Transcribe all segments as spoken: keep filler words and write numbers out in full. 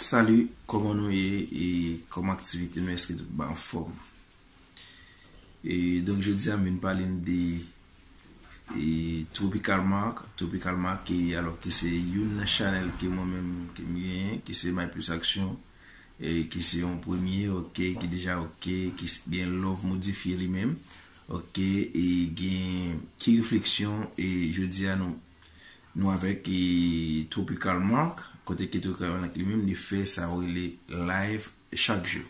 Salut, kòman nou ye e kòman aktivite nou? Èske tout ba anfòm? E donk jodi a m vin pale n de e Tropical Mark, Tropical Mark ki alò ki se youn nan chanèl ke mwen menm ke m genyen, ki se My Plus Action, e ki se yon premye, oke, ki deja oke, ki s- gen love modifye li menm, oke, e gen ki refleksyon, e jodi a nou nou avèk e Tropical Mark, kote ke Tropical Mark li menm li fè sa yo rele live chak jou.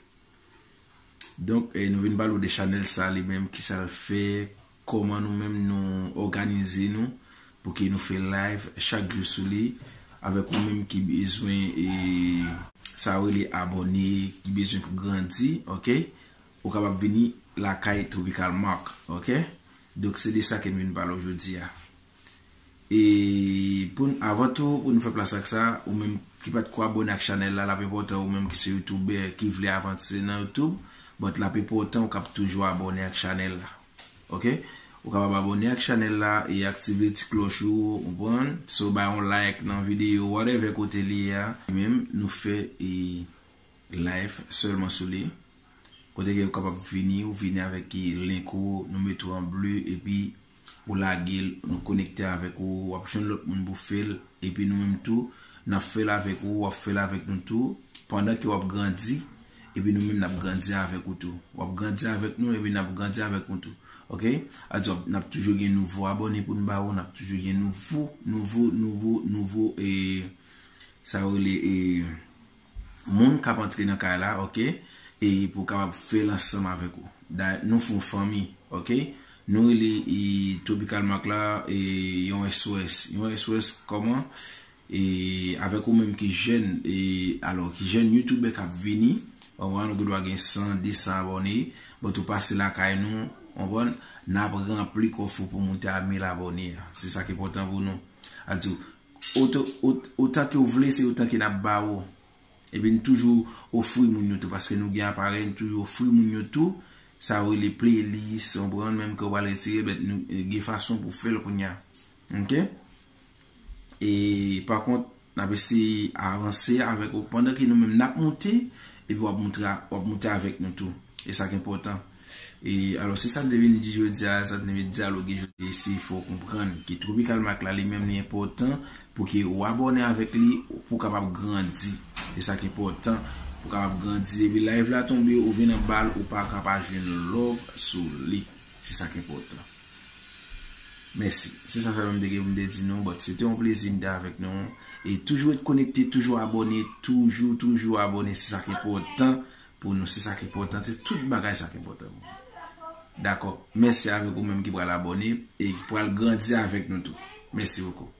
Donk e nou vin pale w de chanèl sa li menm, ki sa l fè, kòman nou menm nou òganize nou pou ke nou fè live chak jou sou li, avèk ou menm ki bezwen e sa yo rele abòne, ki bezwen pou grandi, oke? Ou kapab vini lakay Tropical Mark, oke? Donk se de sa ke n vin pale w jodi a. E pou n- avan tou, pou nou fè plas ak sa, ou menm ki pa t ko abòne ak chanèl la, l ap enpòtan ou menm ki se youtubè ki vle avanse nan YouTube, but l ap enpòtan ou kab toujou abòne ak chanèl la. Oke? Ou kapab abòne ak chanèl la e aktive ti klòch ou, ou konprann? So bay yon like nan videyo, whatever kote li ye a. Menm nou fè e live sèlman sou li. Kote ke ou kapab vini, ou vini avèk ki link ou, nou mete w an ble, epi ou lage l, nou konekte avèk ou, w ap jwenn lòt moun pou fè l, epi nou menm tou, n ap fè l avèk ou, w ap fè l avèk nou tou, pandan ke w ap grandi, epi nou menm n ap grandi avèk ou tou. W ap grandi avèk nou, epi n ap grandi avèk ou tou. Oke? Adi, n ap toujou gen nouvo abòne pou n ba ou, n ap toujou gen nouvo, nouvo, nouvo, nouvo, e sa yo rele, e moun k ap antre nan kay la, oke? E pou w kapab fè l ansanm avèk ou. Da- nou fè yon fanmi, oke? Nou rele e Tropical Mark la e yon S O S. Yon S O S kòman? E avèk ou menm ki jèn, e alò, ki jèn youtubè k ap vini, w konprann, ou gendwa gen san, de san abòne, but ou pase lakay nou, w konprann, n ap ranpli kòf ou pou moute a mil abòne a. Se sa ki enpòtan pou nou. Adi, otan, ot- otan ke w vle, se otan ke n ap ba ou. Epi n toujou ofri moun yo tou, paske nou gen aparèy, n toujou ofri moun yo tou, sa yo rele playlist, w konprann, menm ke w pral retire, but nou gen fason pou fè l kounye a. Oke? E pa kont, n ap eseye avanse avèk ou pandan ke nou menm n ap moute, epi w ap moute a- w ap moute avèk nou tou. E sa ki enpòtan. E alò, se sa n te vin di jodi a, sa n te vin dyaloge jodi a, se fò w konprann ke Tropical Mark la li menm li enpòtan pou ke w abòne avèk li, pou w kapab grandi. E sa ki enpòtan, pou w kapab grandi. Depi live la tonbe, ou vin anba l, ou pa ka pa jwenn love sou li. Se sa ki enpòtan. Mèsi. Se sa sèlman m te gen pou m te di nou, but se te yon plezi m te avèk nou. E toujou ret konekte, toujou abòne, toujou, toujou abòne. Se sa ki enpòtan pou nou, se sa ki enpòtan, se tout bagay sa ki enpòtan pou nou. Dakò. Mèsi avèk ou menm ki pral abòne e ki pral grandi avèk nou tou. Mèsi bokou.